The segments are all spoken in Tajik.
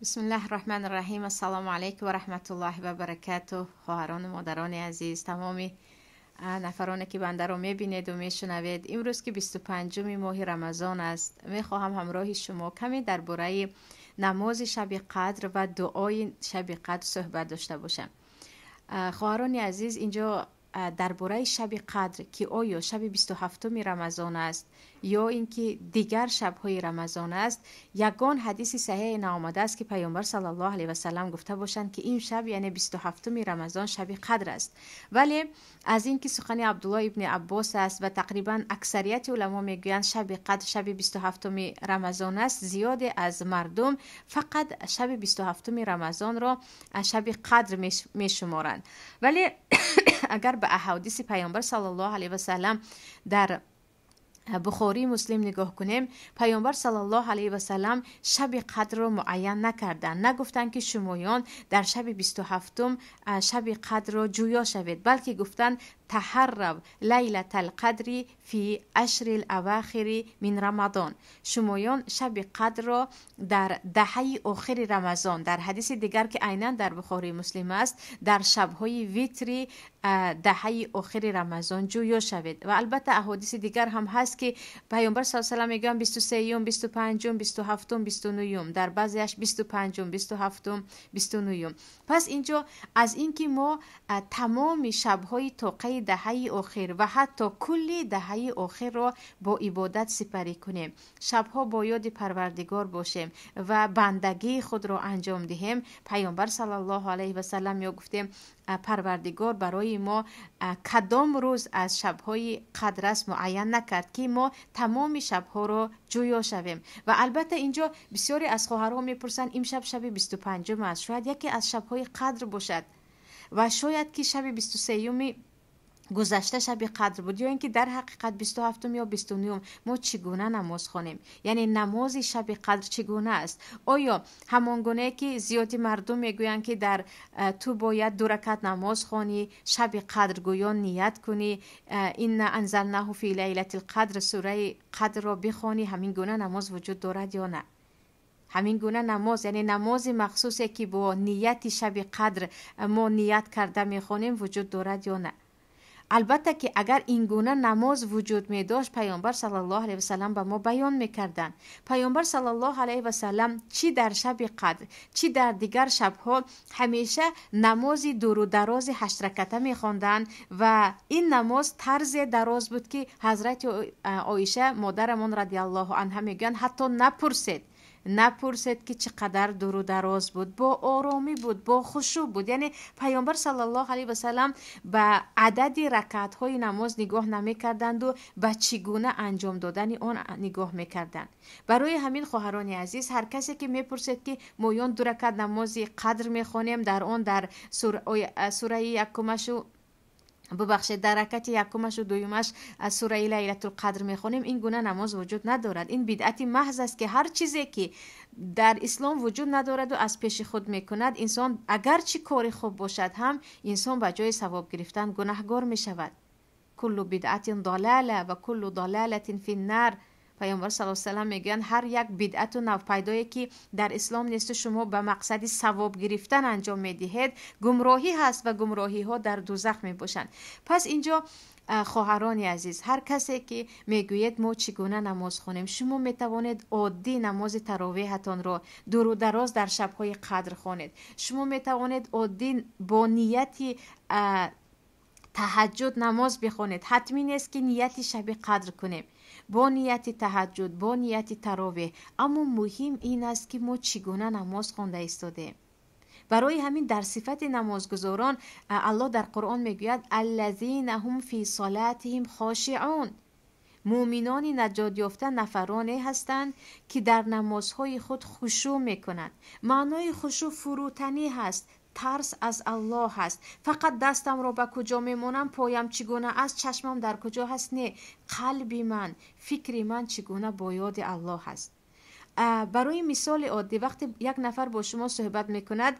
Бисмиллаҳи раҳмани раҳим. Ассалому алайкум ва раҳматуллоҳи ва баракатуҳ. Хоҳарону модарони азиз, тамоми нафароне ки бандаро мебинеду мешунавед, имрӯз ки 25-уми моҳи Рамазон аст, мехоҳам ҳамроҳи шумо каме дар бораи намози шаби қадр ва дуои шаби қадр суҳбат дошта бошам. Хоҳарони азиз, инҷо дар бораи шаби қадр, ки оё шаби 27-уми Рамазон аст ё ин ки дигар шабҳои Рамазон аст, ягон ҳадиси саҳиҳе наомадааст, ки Паёмбар саллаллоҳу алайҳи васаллам гуфта бошанд, ки ин шаб, яъне 27-уми Рамазон, шаби қадр аст. Вале аз ин ки сухани Абдулло ибни Аббос аст ва тақрибан аксарияти уламо мегӯянд, шаби қадр шаби 27-уми Рамазон аст, зиёде аз мардум фақат шаби 27-уми Рамазонро шаби қадр мешуморанд. Вале агар ба аҳодиси Паёмбар саллаллоҳу алайҳи васаллам дар Бухории Муслим нигоҳ кунем, Паёмбар саллаллоҳу алайҳи васаллам шаби қадрро муайян накарданд. Нагуфтанд, ки шумоён дар шаби 27-ум шаби қадрро ҷӯё шавед, балки гуфтанд: таҳаррав лайлатал қадри фи ашрил авахири мин Рамадон. Шумоён шаби қадрро дар даҳаи охири Рамазон, дар ҳадиси дигар, ки айнан дар Бухории Муслим аст, дар шабҳои витри даҳаи охири Рамазон ҷӯё шавед. Ва албатта аҳодиси дигар ҳам ҳаст, ки Паёмбар с салам мегӯянд 23-юм, 25-ум, 27-ум, 29-юм, дар баъзеаш 25-ум, 27-ум, 29-юм. Пас инҷо аз ин ки мо тамоми шабҳои тоқаи даҳаи охир ва ҳатто кулли даҳаи охирро бо ибодат сипарӣ кунем, шабҳо бо ёди Парвардигор бошем ва бандагии худро анҷом диҳем, Паёмбар саллаллоҳу алайҳи васаллам ё гуфтем, Парвардигор барои мо кадом рӯз аз шабҳои қадр аст муайян накард, ки мо тамоми шабҳоро ҷӯё шавем. Ва албатта инҷо бисёре аз хоҳарҳо мепурсанд: имшаб шаби 25-ум аст, шояд яке аз шабҳои қадр бошад ва шояд ки шаби 23-юми гузашта шаби қадр буд ё ин ки дар ҳақиқат 27-ум ё 29-ум, мо чӣ гуна намоз хонем, яъне намози шаби қадр чӣ гуна аст? Оё ҳамон гунае ки зиёди мардум мегӯянд, ки дар ту бояд ду ракат намоз хонӣ, шаби қадр гӯё ният кунӣ, инна анзалнаҳу фи лайлатил қадр, сураи қадрро бихонӣ, ҳамин гуна намоз вуҷуд дорад ё на? Ҳамин гуна намоз, яъне намози махсусе, ки бо нияти шаби қадр мо ният карда мехонем, вуҷуд дорад ё на? Албатта ки агар ин гуна намоз вуҷуд медошт, Паёмбар саллаллоҳу алайҳи васаллам ба мо баён мекарданд. Паёмбар саллаллоҳу алайҳи васаллам чӣ дар шаби қадр, чӣ дар дигар шабҳо ҳамеша намози дуру дарози ҳаштраката мехонданд ва ин намоз тарзе дароз буд, ки ҳазрати Оиша модарамон радиаллоҳу анҳа мегӯянд: ҳатто напурсед, напурсед, ки чӣ қадар дуру дароз буд, бо оромӣ буд, бо хушӯъ буд. Яъне Паёмбар саллаллоҳу алайҳи васаллам ба адади ракатҳои намоз нигоҳ намекарданду ба чӣ гуна анҷом додани он нигоҳ мекарданд. Барои ҳамин, хоҳарони азиз, ҳар касе ки мепурсед, ки моён ду ракат намози қадр мехонем, дар он дар сураи якумашу, бубахшед, дар ракати якумашу дуюмаш аз сураи Лайлатулқадр мехонем, ин гуна намоз вуҷуд надорад. Ин бидъати маҳз аст, ки ҳар чизе ки дар ислом вуҷуд надораду аз пеши худ мекунад инсон, агарчи кори хуб бошад ҳам, инсон ба ҷои савоб гирифтан гунаҳгор мешавад. Куллу бидъатин далала ва куллу далалатин финнар. Паёмбар саллаллоҳу салам мегӯянд: ҳар як бидъату навпайдое, ки дар ислом несту шумо ба мақсади савоб гирифтан анҷом медиҳед, гумроҳӣ ҳаст ва гумроҳиҳо дар дузах мебошанд. Пас инҷо, хоҳарони азиз, ҳар касе ки мегӯед, мо чӣ гуна намоз хонем, шумо метавонед оддӣ намози таровеҳатонро дуру дароз дар шабҳои қадр хонед. Шумо метавонед оддӣ бо нияти таҳаҷҷуд намоз бихонед. Ҳатмӣ нест, ки нияти шаби қадр кунем, бо нияти таҳаҷҷуд, бо нияти таровеҳ. Аммо муҳим ин аст, ки мо чӣ гуна намоз хонда истодем. Барои ҳамин дар сифати намозгузорон Аллоҳ дар Қуръон мегӯяд: аллазина ҳум фи солатиҳим хошиъун. Муъминони наҷотёфта нафароне ҳастанд, ки дар намозҳои худ хушӯъ мекунанд. Маънои хушӯъ фурӯтанӣ ҳаст, тарс аз Аллоҳ ҳаст. Фақат дастамро ба куҷо мемонам, поям чӣ гуна аст, чашмам дар куҷо ҳаст, не, қалби ман, фикри ман чӣ гуна бо ёди Аллоҳ ҳаст. Барои мисоли оддӣ, вақте як нафар бо шумо суҳбат мекунад,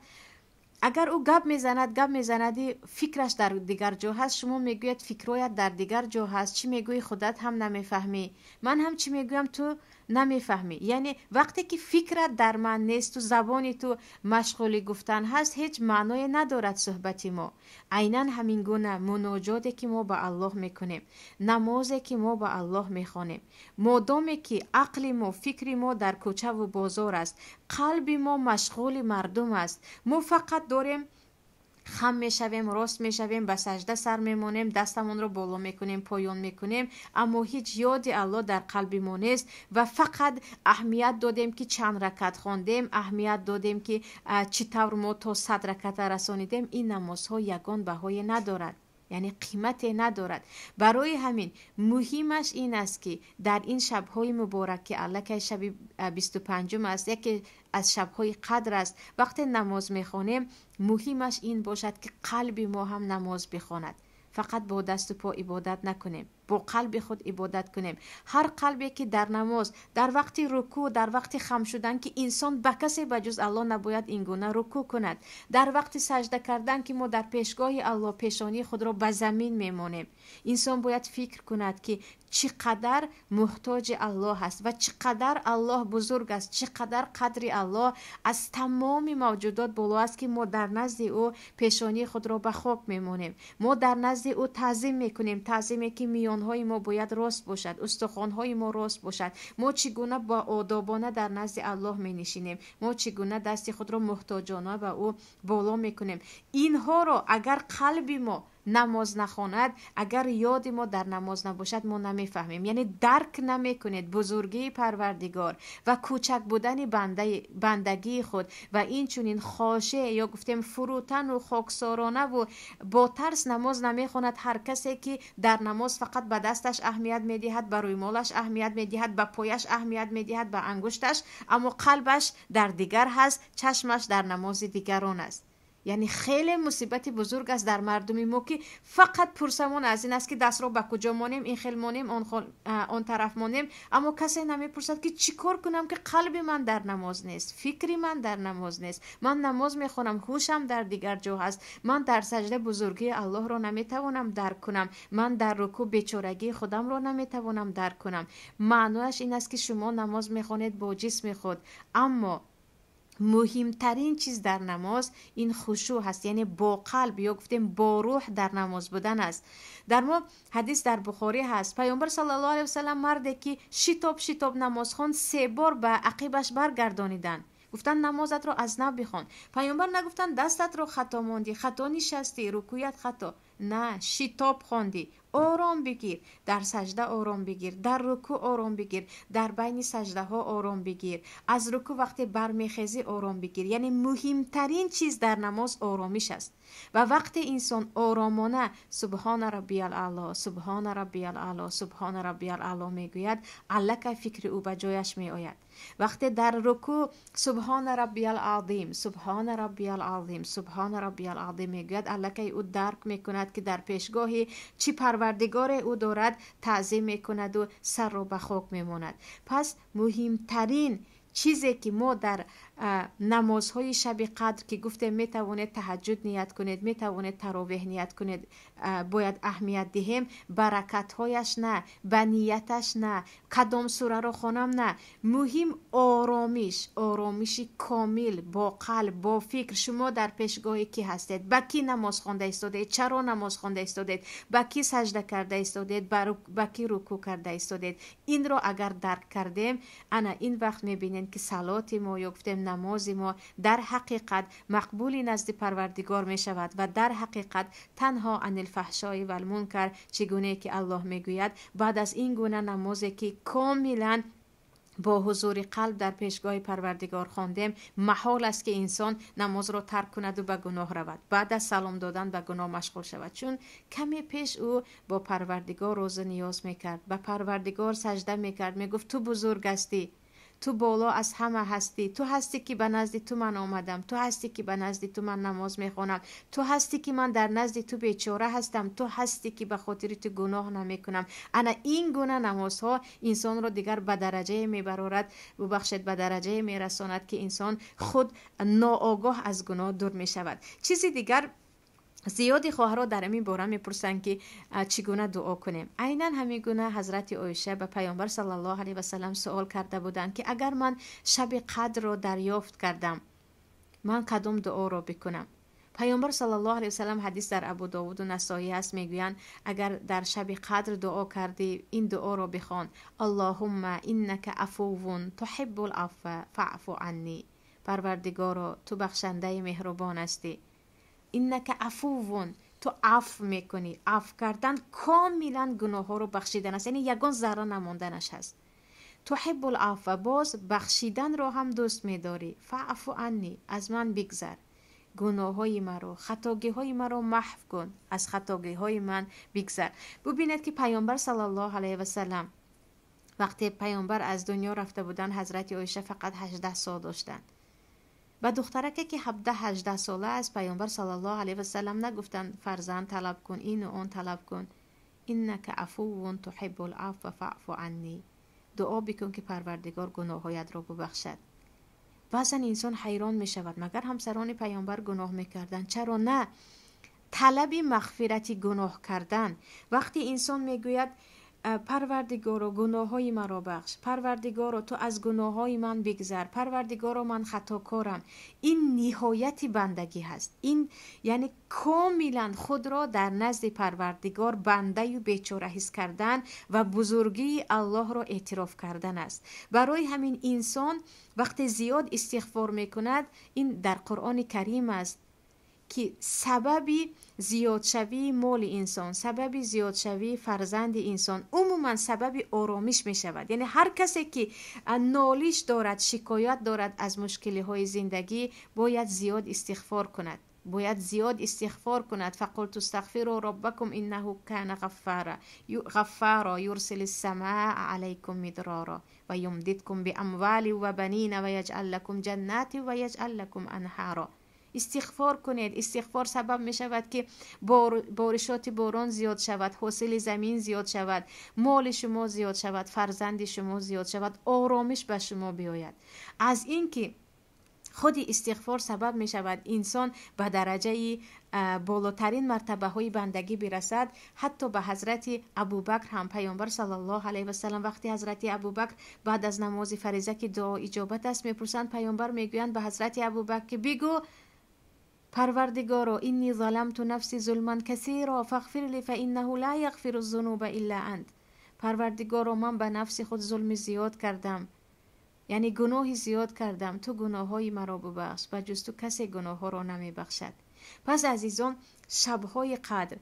агар ӯ гап мезанад, гап мезанади, фикраш дар дигар ҷо ҳаст, шумо мегӯяд: фикроят дар дигар ҷо ҳаст, чӣ мегӯӣ, худат ҳам намефаҳмӣ, ман ҳам чӣ мегӯям, ту Намефаҳмӣ. Яъне вақте ки фикрат дар ман нест, ту забони ту машғули гуфтан ҳаст, ҳеҷ маъное надорад суҳбати мо. Айнан ҳамин гуна муноҷоте ки мо ба Аллоҳ мекунем, намозе ки мо ба Аллоҳ мехонем, модоме ки ақли мо, фикри мо дар кӯчаву бозор аст, қалби мо машғули мардум аст, мо фақат дорем хам мешавем, рост мешавем, ба сажда сар мемонем, дастамонро боло мекунем, поён мекунем, аммо ҳеҷ ёди Аллоҳ дар қалби мо нест ва фақат аҳамият додем ки чанд ракат хондем, аҳамият додем ки чӣ тавр мо то 100 раката расонидем. Ин намозҳо ягон баҳое надорад, яъне қимате надорад. Барои ҳамин муҳимаш ин аст ки дар ин шабҳои муборак, ки аллакай шаби 25 аст, яке аз шабҳои қадр аст, вақте намоз мехонем, муҳимаш ин бошад ки қалби мо ҳам намоз бихонад. Фақат бо дасту по ибодат накунем, бо қалби худ ибодат кунем. Ҳар қалбе ки дар намоз, дар вақти рукӯъ, дар вақти хам шудан, ки инсон ба касе ба ҷуз Аллоҳ набояд ин гуна рукӯъ кунад, дар вақти сажда кардан, ки мо дар пешгоҳи Аллоҳ пешонии худро ба замин мемонем, инсон бояд фикр кунад ки чӣ қадар муҳтоҷи Аллоҳ аст ва чӣ қадар Аллоҳ бузург аст, чӣ қадар қадри Аллоҳ аз тамоми мавҷудот боло аст, ки мо дар назди ӯ пешонии худро ба хок мемонем, мо дар назди ӯ таъзим мекунем, таъзиме ки миёнҳои мо бояд рост бошад, устухонҳои мо рост бошад. Мо чӣ гуна бо одобона дар назди Аллоҳ менишинем, мо чӣ гуна дасти худро муҳтоҷона ба ӯ боло мекунем. Инҳоро агар қалби мо намоз нахонад, агар ёди мо дар намоз набошад, мо намефаҳмем, яъне дарк намекунед бузургии Парвардигор ва кӯчак будани бандагии худ ва инчунин хоше ё гуфтем фурӯтану хоксоронаву бо тарс намоз намехонад. Ҳар касе ки дар намоз фақат ба дасташ аҳамият медиҳад, ба рӯймолаш аҳамият медиҳад, ба пояш аҳамият медиҳад, ба ангушташ, аммо қалбаш дар дигар ҳаст, чашмаш дар намози дигарон аст. Яъне хеле мусибати бузург аст дар мардуми мо, ки фақат пурсамон аз ин аст ки дастро ба куҷо монем, ин хел монем, он тараф монем, аммо касе намепурсад ки чӣ кор кунам ки қалби ман дар намоз нест, фикри ман дар намоз нест, ман намоз мехонам, ҳушам дар дигар ҷо ҳаст, ман дар сажда бузургии Аллоҳро наметавонам дарк кунам, ман дар рукӯъ бечорагии худамро наметавонам дарк кунам. Маънояш ин аст ки шумо намоз мехонед бо ҷисми худ, аммо муҳимтарин чиз дар намоз ин хушӯъ ҳаст, яъне бо қалб ё гуфтем бо рӯҳ дар намоз будан аст. Дар мо ҳадис дар Бухорӣ ҳаст, Паёмбар саллаллоҳу алайҳи васаллам марде ки шитоб шитоб намоз хонд, 3 бор ба ақибаш баргардониданд, гуфтанд намозатро аз нав бихон. Паёмбар нагуфтанд дастатро хато мондӣ, хато нишастӣ, рукӯят хато. На, шитоб хондӣ, ором бигир, дар сажда ором бигир, дар рукӯъ ором бигир, дар байни саждаҳо ором бигир, аз рукӯъ вақте бармехезӣ ором бигир. Яъне муҳимтарин чиз дар намоз оромиш аст. Ва вақте инсон оромона субҳона раббиял аъло, субҳона раббиял аъло, субҳона раббиял аъло мегӯяд, аллакай фикри ӯ ба ҷояш меояд. Вақте дар рукӯъ субҳона раббиял азим, субҳона раббиял азим, субҳона раббиял азим мегӯяд, аллакай ӯ дарк мекунад ки дар пешгоҳи чӣ парвардигоре ӯ дорад, таъзим мекунаду сарро ба хок мемонад. Пас муҳимтарин чизе ки мо дар намозҳои шаби қадр, ки гуфтем метавонед таҳаҷҷуд ният кунед, метавонед таровеҳ ният кунед, бояд аҳамият диҳем, баракатҳояш на, ба нияташ на, кадом сураро хонам на, муҳим оромиш, оромиши комил бо қалб, бо фикр. Шумо дар пешгоҳи кӣ ҳастед, ба кӣ намоз хонда истодед, чаро намоз хонда истодед, ба кӣ сажда карда истодед, ба кӣ рукӯъ карда истодед. Инро агар дарк кардем, ана ин вақт мебинем ки салоти мо ё гуфтем намози мо дар ҳақиқат мақбули назди Парвардигор мешавад ва дар ҳақиқат танҳо анил фаҳшои валмункар, чӣ гунае ки Аллоҳ мегӯяд, баъд аз ин гуна намозе ки комилан бо ҳузури қалб дар пешгоҳи Парвардигор хондем, маҳол аст ки инсон намозро тарк кунаду ба гуноҳ равад, баъд аз салом додан ба гуноҳ машғул шавад, чун каме пеш ӯ бо Парвардигор розу ниёз мекард, ба Парвардигор сажда мекард, мегуфт ту бузург ҳастӣ, ту боло аз ҳама ҳастӣ, ту ҳастӣ ки ба назди ту ман омадам, ту ҳастӣ ки ба назди ту ман намоз мехонам, ту ҳастӣ ки ман дар назди ту бечора ҳастам, ту ҳастӣ ки ба хотири ту гуноҳ намекунам. Ана ин гуна намозҳо инсонро дигар ба дараҷае мебарорад, бубахшед, ба дараҷае мерасонад ки инсон худ ноогоҳ аз гуноҳ дур мешавад. Чизи дигар Зиёди хоҳарҳо дар ҳамин бора мепурсанд, ки чӣ гуна дуо кунем. Айнан ҳамин гуна ҳазрати Оиша ба Паёмбар саллаллоҳу алайҳи васаллам суол карда буданд, ки агар ман шаби қадрро дарёфт кардам, ман кадом дуоро бикунам? Паёмбар саллаллоҳу алайҳи васаллам, ҳадис дар Абу Довуду Насоӣ ҳаст, мегӯянд: агар дар шаби қадр дуо кардӣ, ин дуоро бихон: Аллоҳумма иннака афуввун туҳиббул афва фаъфу анни. Парвардигоро, ту бахшандаи меҳрубон ҳастӣ. Иннака афуввун, ту афв мекунӣ. Афв кардан комилан гуноҳҳоро бахшидан аст, яъне ягон зарра намонданаш ҳаст. Туҳиббул афва, боз бахшиданро ҳам дӯст медорӣ. Фаъфу анни, аз ман бигзар, гуноҳҳои маро, хатогиҳои маро маҳв кун, аз хатогиҳои ман бигзар. Бубинед, ки Паёмбар саллаллоҳу алайҳи васаллам, вақте Паёмбар аз дунё рафта буданд, ҳазрати Оиша фақат 18 сол доштанд. Ба духтараке, ки 17-18 сола аст, Паёмбар саллаллоҳу алайҳи васаллам нагуфтанд: фарзанд талаб кун, ину он талаб кун. Иннака афуввун туҳиббул афва фаъфу анни, дуо бикун, ки Парвардигор гуноҳҳоятро бубахшад. Баъзан инсон ҳайрон мешавад: магар ҳамсарони Паёмбар гуноҳ мекарданд? Чаро на? Талаби мағфирати гуноҳ кардан, вақте инсон мегӯяд: Парвардигоро, гуноҳҳои маро бахш, Парвардигоро, ту аз гуноҳҳои ман бигзар, Парвардигоро, ман хатокорам, ин ниҳояти бандагӣ ҳаст. Ин яъне комилан худро дар назди Парвардигор бандаю бечора ҳис кардан ва бузургии Аллоҳро эътироф кардан аст. Барои ҳамин инсон вақте зиёд истиғфор мекунад, ин дар Қуръони Карим аст, ки сабаби зиёдшавии моли инсон, сабаби зиёдшавии фарзанди инсон, умуман сабаби оромиш мешавад. Яъне ҳар касе, ки нолиш дорад, шикоят дорад аз мушкилиҳои зиндагӣ, бояд зиёд истиғфор кунад, бояд зиёд истиғфор кунад. Фақулту стағфиру роббакум иннаҳу кана ғаффаро юрсили ссамаа алайкум мидроро ва юмдидкум биамвали ва банина ва яҷъал лакум ҷаннати ва яҷъал лакум анҳаро. Истиғфор кунед. Истиғфор сабаб мешавад, ки боришоти борон зиёд шавад, ҳосили замин зиёд шавад, моли шумо зиёд шавад, фарзанди шумо зиёд шавад, оромиш ба шумо биёяд. Аз ин ки худи истиғфор сабаб мешавад инсон ба дараҷаи болотарин мартабаҳои бандагӣ бирасад. Ҳатто ба ҳазрати Абубакр ҳам Паёмбар саллаллоҳу алайҳи васаллам, вақти ҳазрати Абубакр баъд аз намози фариза, ки дуо иҷобат аст, мепурсанд, Паёмбар мегӯянд ба ҳазрати Абубакр, ки бигӯ: Парвардигоро, инни заламту нафси зулман касиро фағфир ли фа иннаҳу ла яғфиру зунуба илла ант. Парвардигоро, ман ба нафси худ зулми зиёд кардам, яъне гуноҳи зиёд кардам, ту гуноҳҳои маро бубахш, ба ҷуз ту касе гуноҳҳоро намебахшад. Пас, азизон, шабҳои қадр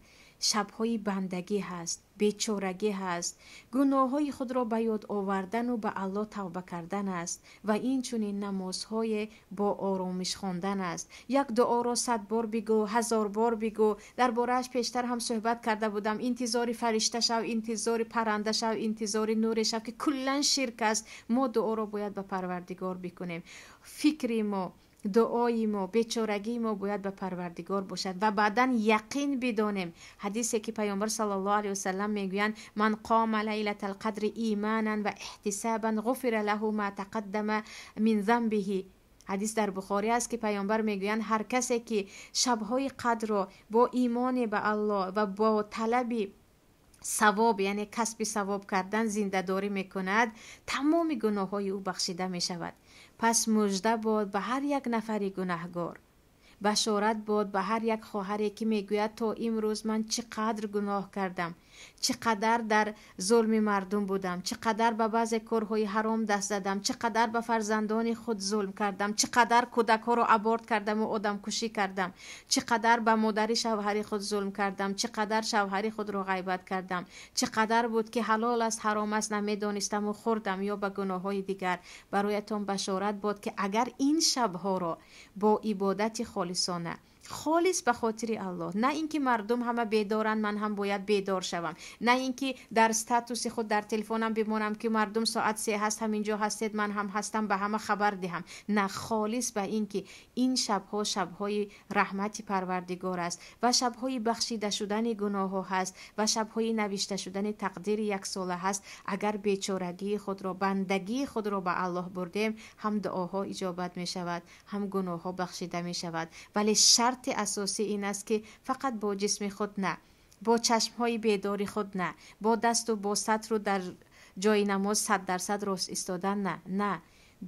шабҳои бандагӣ ҳаст, бечорагӣ ҳаст, гуноҳҳои худро ба ёд овардану ба Аллоҳ тавба кардан аст ва инчунин намозҳое бо оромиш хондан аст. Як дуоро 100 бор бигӯ, 1000 бор бигӯ. Дар борааш пештар ҳам суҳбат карда будам. Интизори фаришта шав, интизори парранда шав, интизори нуре шав, ки куллан ширк аст. Мо дуоро бояд ба Парвардигор бикунем. Фикри мо, дуои мо, бечорагии мо бояд ба Парвардигор бошад ва баъдан яқин бидонем. Ҳадисе, ки Паёмбар саллаллоҳу алайҳи васаллам мегӯянд: ман қома лайлата лқадри иманан ва иҳтисабан ғуфира лаҳу ма тақаддама мин занбиҳи. Ҳадис дар Бухорӣ аст, ки Паёмбар мегӯянд: ҳар касе, ки шабҳои қадрро бо имоне ба Аллоҳ ва бо талаби савоб, яъне касби савоб кардан, зиндадорӣ мекунад, тамоми гуноҳҳои ӯ бахшида мешавад. Пас мужда бод ба ҳар як нафари гунаҳгор, башорат бод ба ҳар як хоҳаре, ки мегӯяд: то имрӯз ман чӣ қадр гуноҳ кардам, чӣ қадар дар зулми мардум будам, чӣ қадар ба баъзе корҳои ҳаром даст задам, чӣ қадар ба фарзандони худ зулм кардам, чӣ қадар кӯдакҳоро аборт кардаму одамкушӣ кардам, чӣ қадар ба модари шавҳари худ зулм кардам, чӣ қадар шавҳари худро ғайбат кардам, чӣ қадар буд, ки ҳалол аст, ҳаром аст намедонистаму хӯрдам, ё ба гуноҳҳои дигар. Бароятон башорат бод, ки агар ин шабҳоро бо ибодати холисона, холис ба хотири Аллоҳ, на ин ки мардум ҳама бедоранд, ман ҳам бояд бедор шавам, на ин ки дар статуси худ дар телефонам бимонам, ки мардум соат 3 ҳаст, ҳаминҷо ҳастед, ман ҳам ҳастам, ба ҳама хабар диҳам, на, холис ба ин ки ин шабҳо шабҳои раҳмати Парвардигор аст ва шабҳои бахшида шудани гуноҳҳо ҳаст ва шабҳои навишта шудани тақдири яксола ҳаст, агар бечорагии худро, бандагии худро ба Аллоҳ бурдем, ҳам дуоҳо иҷобат мешавад, ҳам гуноҳҳо бахшида мешавад. Вале шарт Шарти асосӣ ин аст, ки фақат бо ҷисми худ на, бо чашмҳои бедори худ на, бо дасту бо сатру дар ҷои намоз 100% рост истодан на,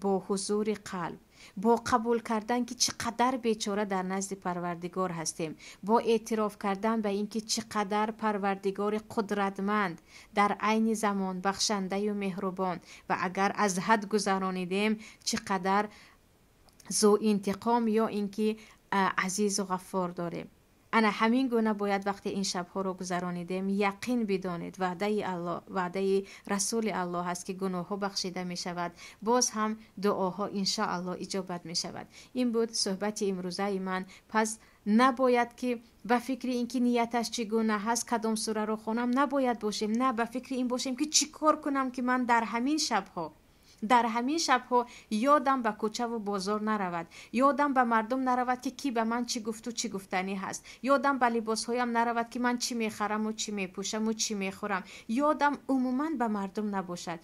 бо ҳузури қалб, бо қабул кардан, ки чӣ қадар бечора дар назди Парвардигор ҳастем, бо эътироф кардан ба ин ки чӣ қадар Парвардигори қудратманд, дар айни замон бахшандаю меҳрубон, ва агар аз ҳад гузаронидем, чӣ қадар зӯинтиқом ё ин ки азизу ғаффор дорем. Ана ҳамин гуна бояд вақте ин шабҳоро гузаронидем, яқин бидонед, ваъдаи Аллоҳ, ваъдаи Расули Аллоҳ аст, ки гуноҳҳо бахшида мешавад, боз ҳам дуоҳо иншоаллоҳ иҷобат мешавад. Ин буд суҳбати имрӯзаи ман. Пас набояд ки ба фикри ин ки нияташ чӣ гуна ҳаст, кадом сураро хонам набояд бошем, на ба фикри ин бошем, ки чӣ кор кунам, ки ман дар ҳамин шабҳо ёдам ба кӯчаву бозор наравад, ёдам ба мардум наравад, ки кӣ ба ман чӣ гуфту чӣ гуфтанӣ ҳаст, ёдам ба либосҳоям наравад, ки ман чӣ мехараму чӣ мепӯшаму чӣ мехӯрам, ёдам умуман ба мардум набошад,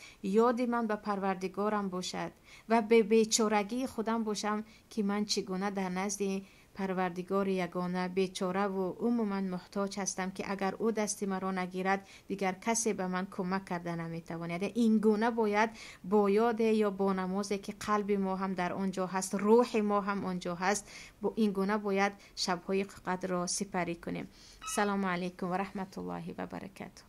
ёди ман ба Парвардигорам бошад ва бе бечорагии худам бошам, ки ман чӣ гуна дар назди Парвардигори ягона бечораву умуман муҳтоҷ ҳастам, ки агар ӯ дасти маро нагирад, дигар касе ба ман кӯмак карда наметавонад. Ин гуна бояд бо ёде ё бо намозе, ки қалби мо ҳам дар он ҷо ҳаст, рӯҳи мо ҳам он ҷо ҳаст, ин гуна бояд шабҳои қадро сипарӣ кунем. Салому алайкум ва раҳматуллоҳи ва баракату.